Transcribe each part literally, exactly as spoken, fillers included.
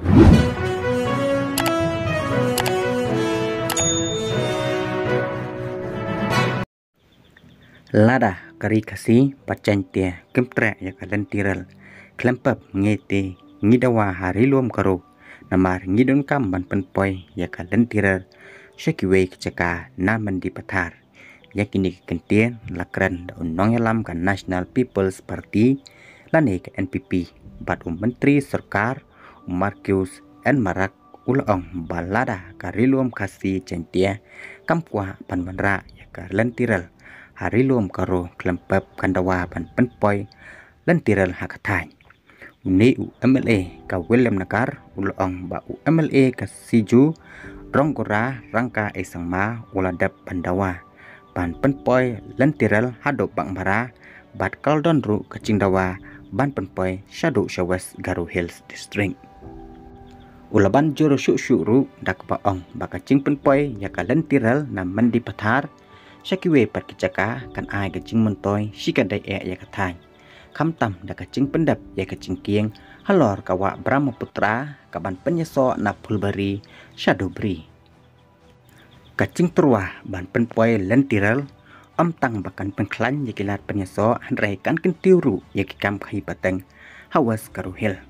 Lada ka ri Khasi bad Jaintia kim treh ïa ka lynti rel khlem pep, ngi te ngi dawa ha Ri Lum Garo, namar ngi donkam ban pynpoi ïa ka lynti rel sha kiwei ki jaka na Mendipathar. Ïa kine ki kyntien la kren da u nongïalam ka National People's Party lane ka N P P bad u Myntri Sorkar, u Marcuise N Marak, u la ong ba lada ka Ri Lum Khasi Jaintia kam kwah ban wanrah ïa ka lynti rel ha Ri Lum Garo khlem pep, kan dawa ban pynpoi lynti rel ha ka thaiñ. Une u M L A ka Williamnagar u la ong ba u M L A ka Sijuh Rongora Rangka Sangma u la dep ban dawa ban pynpoi lynti rel haduh Baghmara bad ka la don ruh ka jingdawa ban pynpoi shaduh sha West Garo Hills District. U la ban jur shuh shuh ruh da kaba ong ba ka jingpynpoi ïa ka lynti rel na Mendipathar sha kiwei pat ki jaka kan ai ka jingmyntoi shikatdei eh ïa ka thaiñ, khamtam da ka jingpyndep ïa ka jingkieng halor ka wah Brahmaputra kaban pynïasoh na Phulbari sha Dhubri. Ka jingtyrwa ban pynpoi lynti rel ym tang ba kan pynkhlaiñ ïa ki lad pynïasoh, hynrei kan kyntiew ruh ïa ki kam khaïi pateng ha West Garo Hills.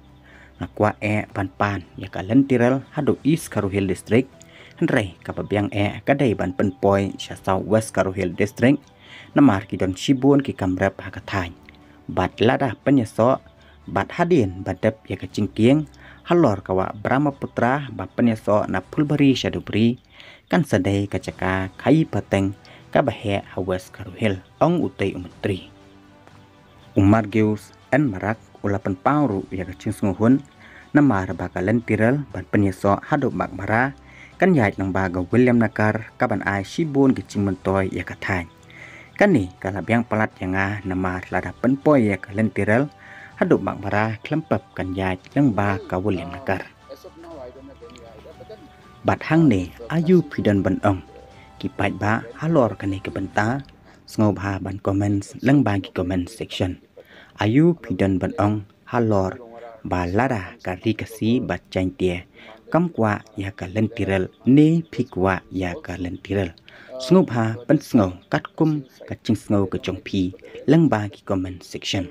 Nga kwah eh ban pan ïa ka lynti rel haduh East Garo Hills District, hynrei kaba biang eh ka dei ban pynpoi sha South West Garo Hills District, namar ki don shibun ki kam rep ha ka thaiñ. Bad lada pynïasoh bad hadien ba dep ïa ka jingkieng halor ka wah Brahmaputra ba pynïasoh na Phulbari sha Dhubri, kan sa dei ka jaka khaïi pateng kaba heh ha West Garo Hills, ong utei u Myntri. U Marcuise N Marak u la pynpaw ruh ïa ka jingsngewhun namar ba ka lynti rel ban pynïasoh haduh Baghmara kan ïaid lyngba ka Williamnagar kaban ai shibun ki jingmyntoi ïa ka thaiñ. Kane ka la biang palat ïa nga namar lada pynpoi ïa ka lynti rel haduh Baghmara khlem pep kan ïaid lyngba ka Williamnagar. Bad hangne aïu phi don ban ong? Ki paidbah halor kane ka bynta sngewbha ban comment lyngba ki comment section. Aïu phi don ban ong halor ba lada ka ri Khasi bad Jaintia kam kwah ïa ka lynti rel ne phi kwah ïa ka lynti rel? Sngewbha pynsngew katkum ka jingsngew ka jong phi lyngba ki comment section.